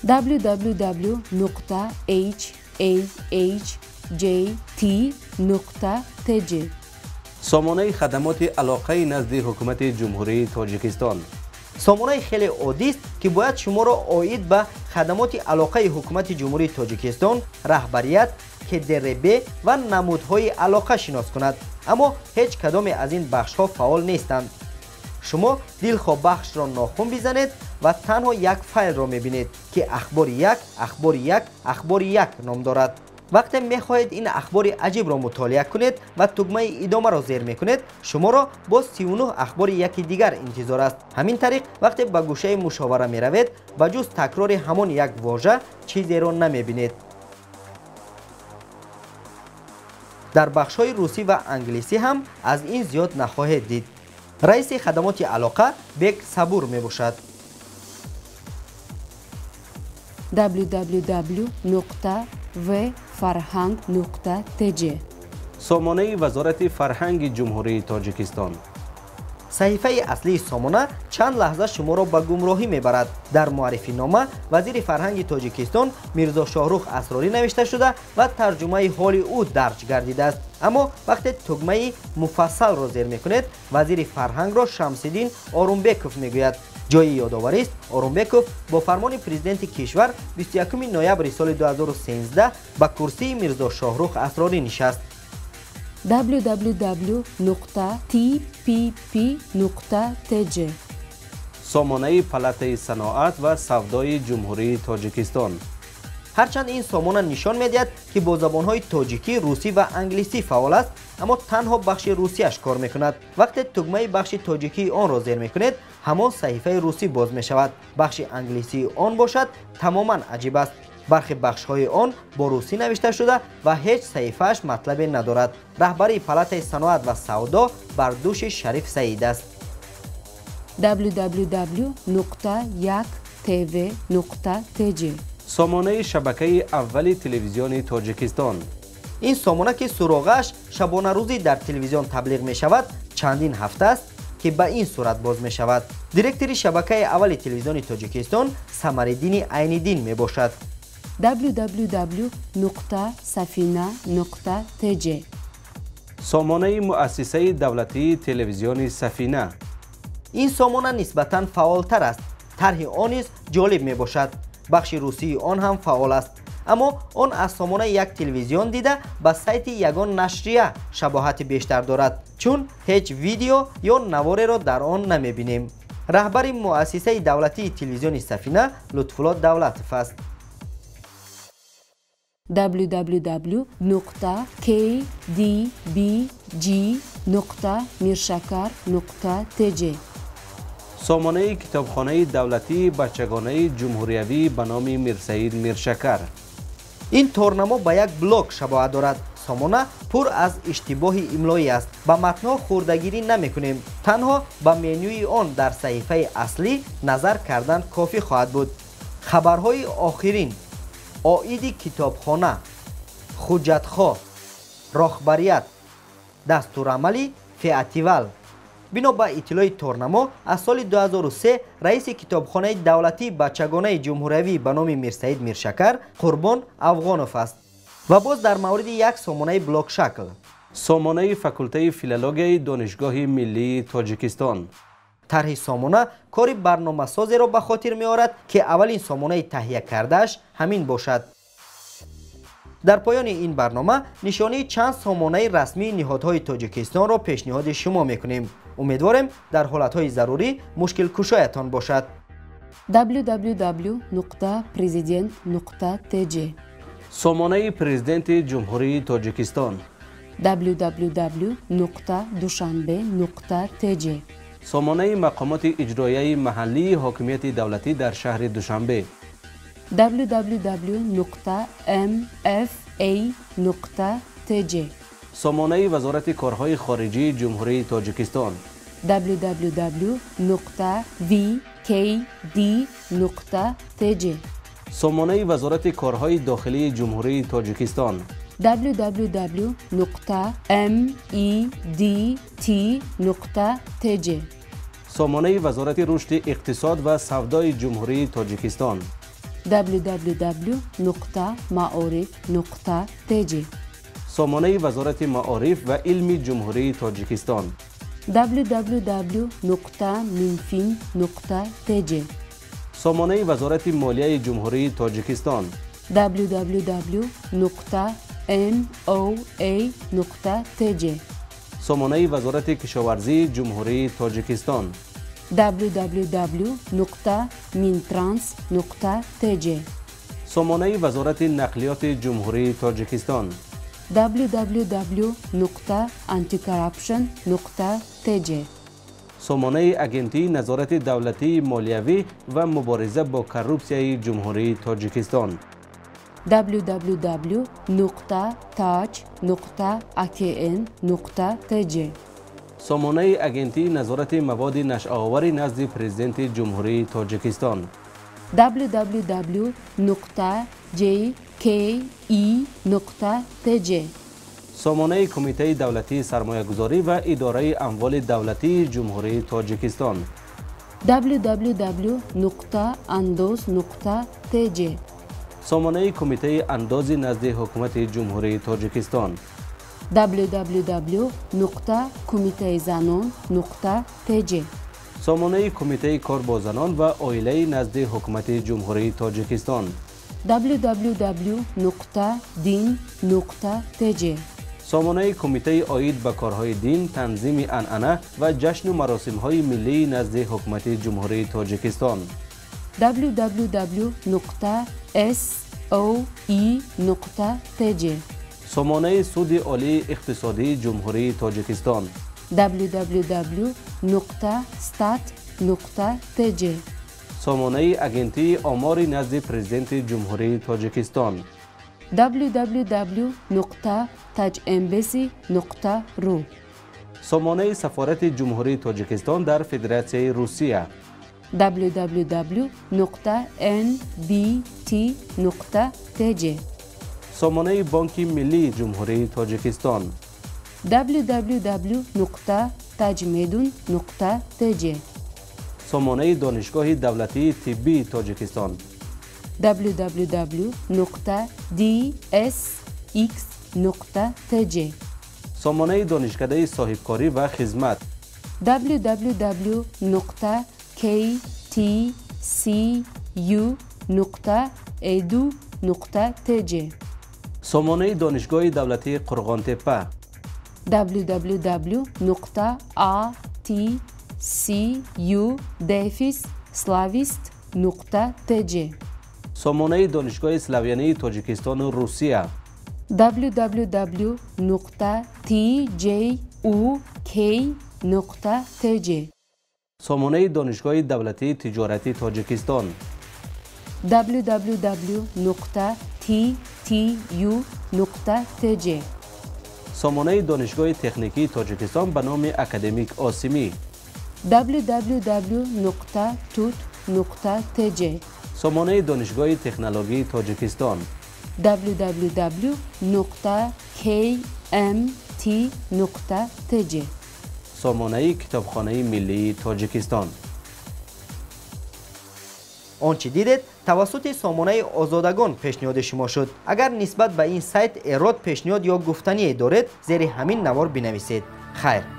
www.hahjt.tj. Сомонаи хадамоти алоқаи назди ҳукумати Ҷумҳурии Тоҷикистон. Сомонаи хеле оддист, ки бояд шуморо оид ба хадамоти алоқаи ҳукумати Ҷумҳурии Тоҷикистон, раҳбарият, КДРБ ва намудҳои алоқа шинос кунад. Аммо ҳеҷ кадоме аз ин бахшҳо фаъол нестанд. Шумо дилхоҳ бахшро нохун бизанед ва танҳо як файлро мебинед, ки ахбори як, ахбори як, ахбори як ном дорад. Вақте мехоҳед ин ахбори аҷибро мутолиа кунед ва тугмаи идомаро зер мекунед, шуморо боз 39 ахбори яки дигар интизор аст. Ҳамин тариқ, вақте ба гӯшаи мушовара меравед, ба ҷуз такрори ҳамон як вожа чизеро намебинед. Дар бахшҳои русӣ ва англисӣ ҳам аз ин зиёд нахоҳед дид. Раиси хадамоти алоқа Бек Сабур мебошад. www.vfarhang.tj. Сомонаи Вазорати фарҳанги Ҷумҳурии Тоҷикистон. Саҳифаи аслии сомона чанд лаҳза шуморо ба гумроҳӣ мебарад. Дар муаррифинома вазири фарҳанги Тоҷикистон Мирзо Шоҳрух Асрорӣ навишта шуда ва тарҷумаи ҳоли ӯ дарҷ гардидааст. Аммо вақте тугмаи муфассалро зер мекунед, вазири фарҳангро Шамсиддин Орумбеков мегӯяд. Ҷои ёдоварист, Орумбеков бо фармони президенти кишвар 21 ноябри соли 2013 ба курсии Мирзо Шоҳрух Асрорӣ нишаст. www.tpp.tj. Сомонаи Палатаи саноат ва савдои Ҷумҳурии Тоҷикистон. Ҳарчанд ин сомона нишон медиҳад, ки бо забонҳои тоҷикӣ, русӣ ва англисӣ фаъол аст, аммо танҳо бахши русияш кор мекунад. Вақте тугмаи бахши тоҷикии онро зер мекунед, ҳамон саҳифаи русӣ боз мешавад. Бахши англисии он бошад тамоман аҷиб аст. Бархи бахшҳои он бо русӣ навишта шуда ва ҳеҷ саҳифааш матлабе надорад. Раҳбарии Палатаи саноат ва савдо бар дӯши Шариф Саид аст. www.1tv.tj. Сомонаи шабакаи аввали телевизиони Тоҷикистон. Ин сомона, ки суроғааш шабонарӯзӣ дар телевизион таблиғ мешавад, чандин ҳафта аст, ки ба ин сурат боз мешавад. Директори шабакаи аввали телевизиони Тоҷикистон Самариддини Айниддин мебошад. www.safina.tj. Сомонаи муассисаи давлатии телевизиони Сафина. Ин сомона нисбатан фаъолтар аст. Тарҳи он низ ҷолиб мебошад. Бахши русии он ҳам фаъол аст, аммо он аз сомонаи як телевизион дида ба сайти ягон нашрия шабоҳати бештар дорад, чун ҳеҷ видео ё навореро дар он намебинем. Раҳбари муассисаи давлатии телевизиони Сафина Лутфулло Давлатов аст. www.kdbg.mirshakar.tj. Сомонаи китобхонаи давлатии бачагонаи ҷумҳуриявӣ ба номи Мирсаид Миршакар. Ин торнамо ба як блог шабоҳат дорад. Сомона пур аз иштибоҳи имлоӣ аст. Ба матнҳо хурдагирӣ намекунем. Танҳо ба менюи он дар саҳифаи аслӣ назар кардан кофӣ хоҳад буд. Хабарҳои охирин, оиди китобхона, ҳуҷҷатҳо, роҳбарият, дастурамали феативал. Бино ба иттилои торнамо, аз соли 2003 раиси китобхонаи давлатии бачагонаи ҷумҳуриявӣ ба номи Мирсаид Миршакар Қурбон Афғонов аст. Ва боз дар мавриди як сомонаи блокшакл. Сомонаи факултаи филологияи Донишгоҳи миллии Тоҷикистон. Тарҳи сомона кори барномасозеро ба хотир меорад, ки аввалин сомонаи таҳия кардааш ҳамин бошад. Дар поёни ин барнома нишонии чанд сомонаи расмии ниҳодҳои Тоҷикистонро пешниҳоди шумо мекунем. Умедворем, дар ҳолатҳои зарурӣ мушкилкушоятон бошад. www.president.tj. Сомонаи Президенти Ҷумҳурии Тоҷикистон. www.dushanbe.tj. Сомонаи мақомоти иҷроияи маҳаллии ҳокимияти давлатӣ дар шаҳри Душанбе. www.mfa.tj. Сомонаи Вазорати корҳои хориҷии Ҷумҳурии Тоҷикистон. www.vkd.tj. Сомонаи Вазорати корҳои дохилии Ҷумҳурии Тоҷикистон. www.medt.tj. Сомонаи Вазорати рушди иқтисод ва савдои Ҷумҳурии Тоҷикистон. www.maorif.tj. Сомонаи Вазорати маориф ва илми Ҷумҳурии Тоҷикистон. www.minfin.tj. Сомонаи Вазорати молияи Ҷумҳурии Тоҷикистон. www.moa.tj. Сомонаи Вазорати кишоварзии Ҷумҳурии Тоҷикистон. www.mintrans.tj. Сомонаи Вазорати нақлиёти Ҷумҳурии Тоҷикистон. www.anticorruption.tj. Сомонаи Агентии назорати давлатии молиявӣ ва мубориза бо коррупсияи Ҷумҳурии Тоҷикистон. www.taj.akn.tj. Сомонаи Агентии назорати маводи нашъаовари назди Президенти Ҷумҳурии Тоҷикистон. www.jke.tj. Сомонаи Кумитаи давлатии сармоягузорӣ ва идораи амволи давлатии Ҷумҳурии Тоҷикистон. www.andoz.tj. Сомонаи Кумитаи андози назди Ҳукумати Ҷумҳурии Тоҷикистон. www.kumitayizanon.tj. Сомонаи Кумитаи кор бо занон ва оилаи назди Ҳукумати Ҷумҳурии Тоҷикистон. www.din.tj. Сомонаи Кумитаи оид ба корҳои дин, танзими анъана ва ҷашну маросимҳои миллии назди Ҳукумати Ҷумҳурии Тоҷикистон. www.soe.tj. Сомонаи Суди Олии иқтисодии Ҷумҳурии Тоҷикистон. www.stat.tj. Сомонаи Агентии омори назди Президенти Ҷумҳурии Тоҷикистон. www.tajembassy.ru. Сомонаи Сафорати Ҷумҳурии Тоҷикистон дар Федератсияи Русия. www.nbt.tj. Сомонаи Бонки Миллии Ҷумҳурии Тоҷикистон. www.tajmedun.tj. Сомонаи Донишгоҳи давлатии тиббии Тоҷикистон. www.dsx.tj. Сомонаи Донишкадаи соҳибкорӣ ва хизмат. www.ktcu.edu.tj. Сомонаи Донишгоҳи давлатии Қурғонтеппа. www.atcu-slavist.tj. Сомонаи Донишгоҳи славянии Тоҷикистону Русия. www.tjuk.tj. Сомонаи Донишгоҳи давлатии тиҷорати Тоҷикистон. www.ttu.tj. Сомонаи Донишгоҳи техникии Тоҷикистон ба номи академик Осимӣ. www.tut.tj. Сомонаи Донишгоҳи технологии Тоҷикистон. www.kmt.tj. Сомонаи Китобхонаи миллии Тоҷикистон. Он чӣ дидед тавассути сомонаи Озодагон пешниҳоди шумо шуд. Агар нисбат ба ин сайт эрод, пешниҳод ё гуфтание доред, зери ҳамин навор бинависед. Хайр.